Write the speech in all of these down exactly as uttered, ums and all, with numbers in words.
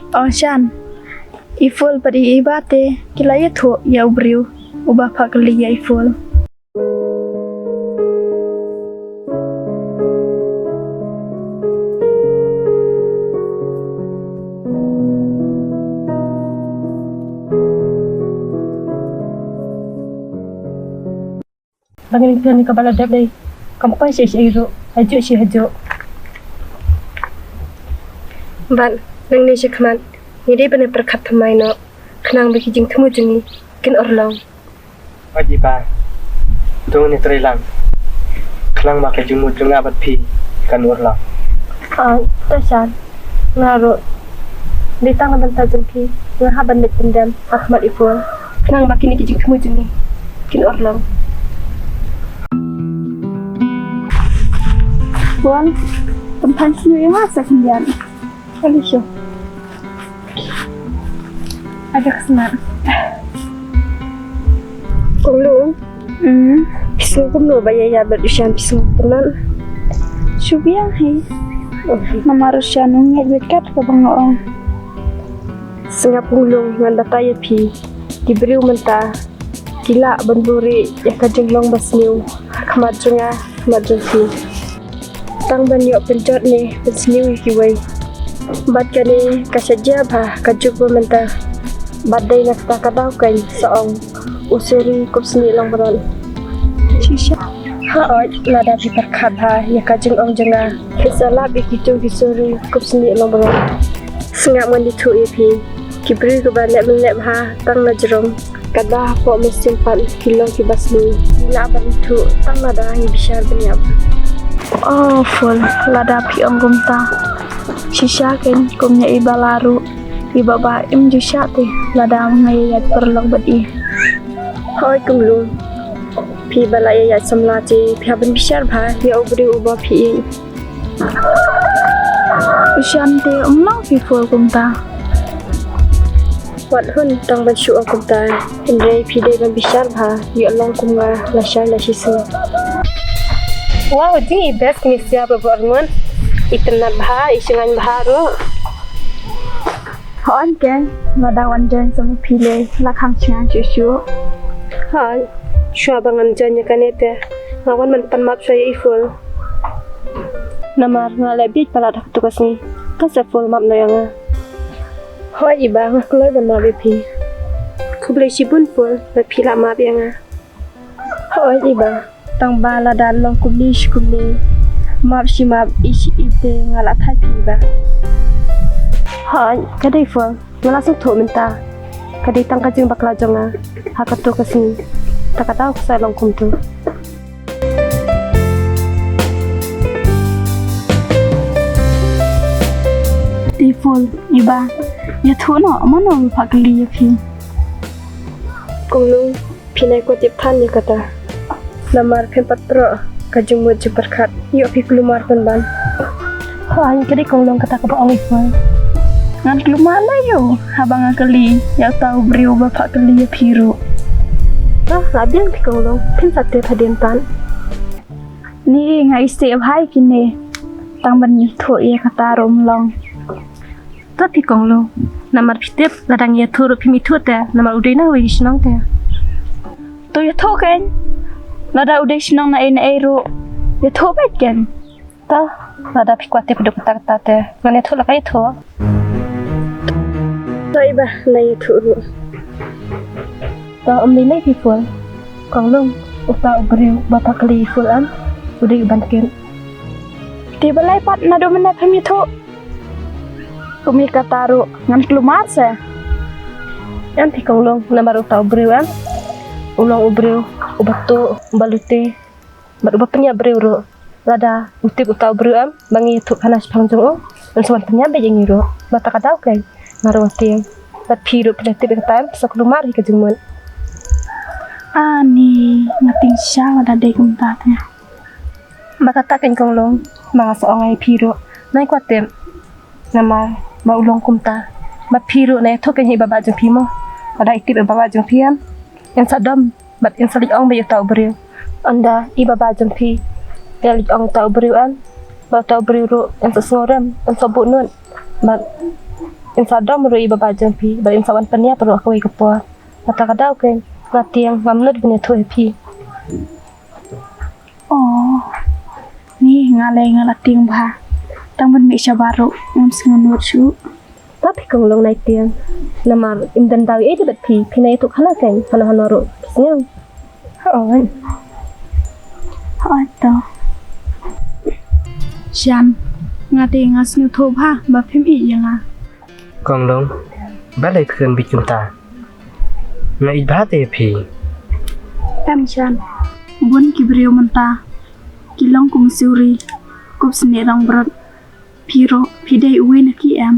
O Shan, i Ful bad i Iba te ki la ïathuh ïa u briew uba phah kylli ïa i Ful. Ba ngin kren ïa kaba la dep dei kam poi sha sha ruh, hajuh shi hajuh. Bad nangne sha khmat ngi dei ban ïa pyrkhat thymmai noh khnang ba ki jingthmu jong ngi kin urlong. Oi Iba, to ngin ïa trei lang khnang ba ka jingmut jong nga bad phi kan urlong. Ah, to Shan, nga ruh dei tang na bynta jong phi nga hap ban leit pyndem ha khmat i Ful khnang ba kine ki jingthmu jong ngi kin urlong. Wan, pynphan sniew ïa nga sa khyndiat. Kali shu. Ada khasnat. Kong Lung. Hmm. Phi sngew kumno ba ïa ïa bad u Shan, phi sngew kumno? Shu biang hi. Oh. Namar u Shan u ngeit beit kat kaba nga ong. Sngap Kong Lung, ngan batai ïa phi. Ki briew mynta ki lah ban buhrieh ïa ka jinglong basniew ha khmat jong nga, ha khmat jong phi. Tang ban ïoh pynjot ne pynsniew ïa kiwei. Bad kane ka shah jia bha ka juk ba mynta. Bad dei na kata ka daw keiñ sa ong, u suri kup snieh longbrot. Shisha. Hooid, lada phi pyrkhat bha ïa ka jingong jong nga, phin sa lap ïa kito ki suri kup snieh longbrot. Sngap, ngan ïathuh ïa phi. Ki briew kiba leh mynleh bha tang na jrong, ka da hapoh mynsiem pat ki long kiba sniew. Ngi lah ban ithuh tang lada ngi bishar bniap. Oh Ful, lada phi ong kumta, shisha keiñ kum ïa i Bala ruh, i Baba im ju shah te lada nga ïaid paralok bad i. Hooid Kong Lung, phi ba la ïaid samla te phi hap ban bishar bha ïa u briew uba phi ïeit. U Shan te um long phi Ful kumta. Wat hun tang ban shu ong kumta. Hynrei phi dei ban bishar bha, ïoh long kum nga lashai lashisngi. Wow, jing i best kine siap ba bor ngun. I tynnat bha, i shngaiñ bha ruh. Hooid keiñ, lada wan join sa ma phi lei la kham shngaiñ shuh shuh. Hooid, shuwa ba ngan join ïa kane te nga wan ban pan map shuwa ïa i Ful. Namar nga leh bieit palat ha katu ka sngi. Ka sa Ful map noh ïa nga. Hooid Iba, nga kloi ban map ïa phi. Khublei shibun Ful ba phi la map ïa nga. Hooid Iba, tang ba lada long kumne shi kumne, map shi map, i shi i te nga la thait phi Iba. Hooid, ka dei Ful. Nga la sngewthuh mynta ka dei tang ka jingbakla jong nga ha kato ka sngi. Ta ka daw ka sa long kumto. Te Ful, Iba, ïathuh noh mano ba phah kylli ïa phi. Kong Lung, phin ai kwah tip than ïa kata. Namar phin pat proh ka jingmut jingpyrkhat, ïoh phi kulmar pynban. Hooid, ka dei Kong Lung kata kaba ong i Ful. Ngan kulmar lei ïoh haba nga kylli ïa uta u briew ba phah kylli ïa phi ruh. Ah, la biang phi Kong Lung, phin sa tip hadien pat. Ni nga isih bha ïa kine, tang ban ïathuh ïa kata ruh um long. To phi Kong Lung, namar phi tip lada ngi ïathuh ruh phim ithuh te, namar u dei na uwei u shnong te. To ïathuh keiñ. Lada u dei shnong na ei na ei ruh, ïathuh beit keiñ. To lada phi kwah tip haduh katta katta te, ngan ïathuh la ka ïathuh. To Iba, la ïathuh ruh. To ym dei lei phi Ful. Kong Lung, uta u briew ba phah kylli i Ful em, u dei u ban kit. Te balei pat naduh mynne phim ïathuh? Kum ïa kata ruh ngan kulmar se. Em phi Kong Lung, namar uta u briew em u long u briew uba tuh, uba lute bad uba pynïap briew ruh. Lada u tip uta u briew em ba ngi ïathuh khana shaphang jong u, un sa wan pynïap beit ïa ngi ruh. Bad ta ka daw keiñ nga ruh nga tieng. Bad phi ruh phi la tip ïa kata em, sa kulmar hi ka jingmut. Ani, nga tieng shisha lada dei kumta te. Ba kata keiñ Kong Lung, ba nga sa ong ïa phi ruh, nai kwah tip. Namar ba u long kumta. Bad phi ruh nai ïathuh keiñ ha i Baba jong phi mo. Lada i tip i Baba jong phi em, yn sa dom bad yn sa leit ong beit ïa uta u briew. Ynda i Baba jong phi ïa leit ong uta u briew em, bad uta u briew ruh yn sa sngewrem, yn sa buh nud. Bad In sa dom ruh i baba jong phi, bad in sa wan pynïap ruh ha kawei ka por. Kata ka daw keiñ, nga tieng, ngam nud ban ïathuh ïa phi. Oh, ni nga lei nga la tieng bha. Tang ban mih shabar ruh, ngam sngew nud shuh. Ba phi kong long nai tieng. Namar im don daw ei da bad phi, phi nai ïathuh khana keiñ, hano hano ruh, phi sngew. Hooid. Hooid to. Shan, nga te nga sngewthuh bha, ba phim ïeit ïa nga. Kong long, balei phi kren bit kumta? Nga ïeit bha te ïa phi. Em Shan, bun ki briew mynta ki long kum suri, kup snieh rong brot. Phi ruh, phi dei uwei na ki em?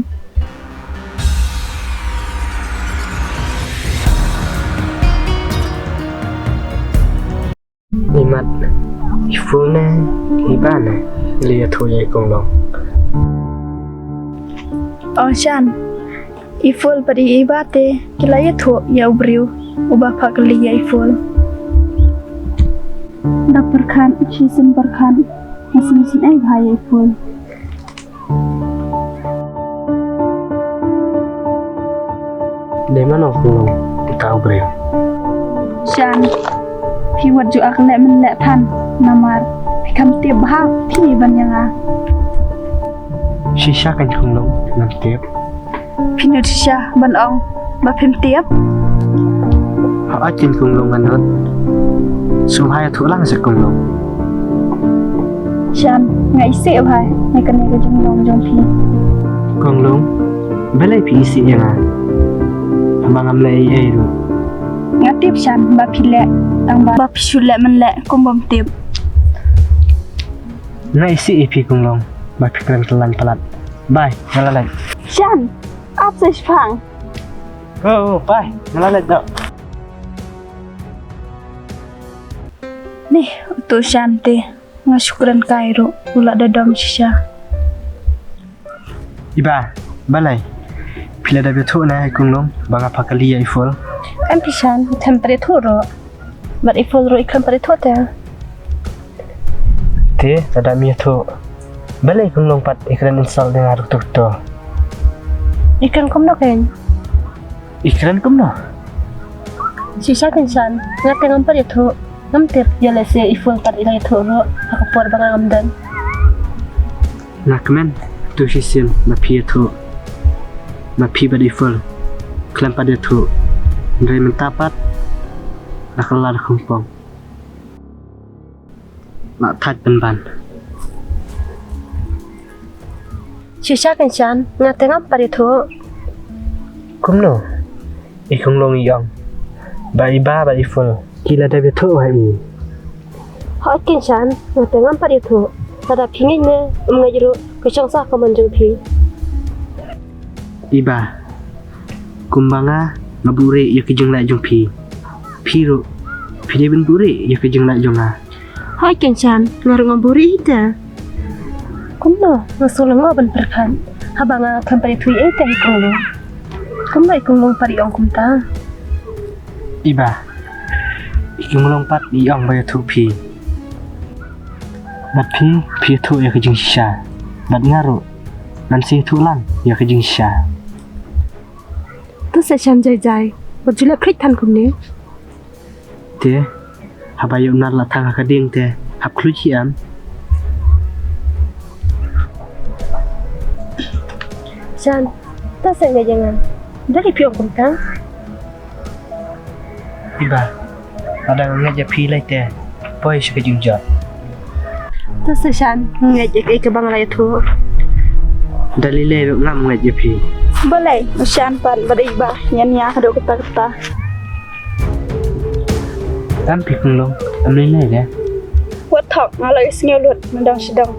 Imat, i Phul ne i Ba ne ki la ïathuh ïa i Kong Long? O Shan, i Phul bad i Ba te ki la ïathuh ïa u briew uba phah kali ïa i Phul. Da pyrkhat shisien pyrkhat, nga sngewsih bha ïa i Phul. Dei mano Kong Long uta u briew? Shan, phi wat ju ak leh men leh than, namar phi kham tip bha phi ban ïa nga. Shisha kan Kong Long ngam tip. Phi nud shisha ban ong ba phim tip? Hooid kan Kong Long nga nud. Sngewbha ïathuh lang seh Kong Long. Shan, nga isih bha ïa kane ka jinglong jong phi. Kong Long, balei phi isih ïa nga? Haba ngam leh ei ei ruh. Nga tip Shan ba phi leh, tang ba, ba phi shu leh men leh kum bym tip. Nga isih ïa phi Kong Long, ba phi kren kyllaiñ palat. Bye, nga la leit. Shan, ap sa shipang. Oh, bye, nga la leit doh. Ni, uto Shan te. Nga shu kren kai ruh, u la da dom shisha. I Ba, balei? Phi la dep ïathuh ne ha i Kong Long ba nga phah kali ïa i Phul? Em phi Shan, nga khlem pat ïathuh ruh. Bad i Phul ruh i khlem pat ïathuh te. Te, lada ym ïathuh, balei i Kong Long pat i kren insult ïa nga ruh tu tu? I kren kumno keiñ? I kren kumno? Shisha keiñ Shan, nga te ngam pat ïathuh, ngam tip ïa lehse i Phul pat i la ïathuh ruh ha ka por ba nga ngam don. Nga kmen to shisien ba phi ïathuh ba phi bad i Phul khlem pat ïathuh. Hynrei mynta pat la kylla da khongpong. La thait pynban. Shisha keiñ Shan, nga te ngam pat ïathuh. Kumno? I Kong Long i ong ba i Ba bad i Phul ki la dep ïathuh ha i. Hooid keiñ Shan, nga te ngam pat ïathuh. Lada phi ngeit ne ym ngeit ruh, ka shong sah ka mon jong phi. I Ba, kumba nga nga buhrieh ïa ka jingleh jong phi, phi ruh phi dei ban buhrieh ïa ka jingleh jong nga. Hooid keiñ Shan, nga ruh nga buhrieh hi te. Kumno nga shu lyngngoh ban pyrkhat haba nga khlem pat ïathuh ei ei te ha i Kong Long. Kumno i Kong Long pat i ong kumta? I Ba, i Kong Long pat i ong ba ïathuh phi. Bad phi, phi ïathuh ïa ka jingshisha. Bad nga ruh ngan sa ïathuh lang ïa ka jingshisha. To sa Shan jai jai, wat ju leh khlieh than kumne. Te, haba ïoh nar la thang ha ka dieng te, hap khluit hi em. Shan, to sa ngeit ïa nga. Balei phi ong kumta? I Ba, lada nga ngeit ïa phi lei te, poi sha ka jingjop. To sa Shan, ngeit ïa kaei kaba nga la ïathuh. Da lei lei ruh ngam ngeit ïa phi. Balei, u Shan pat bad i Ba, ïa nia haduh katta katta. Tam phi Kong Long, ym lei lei de. Wat thok, nga la ïohsngew lut, nadong shadong.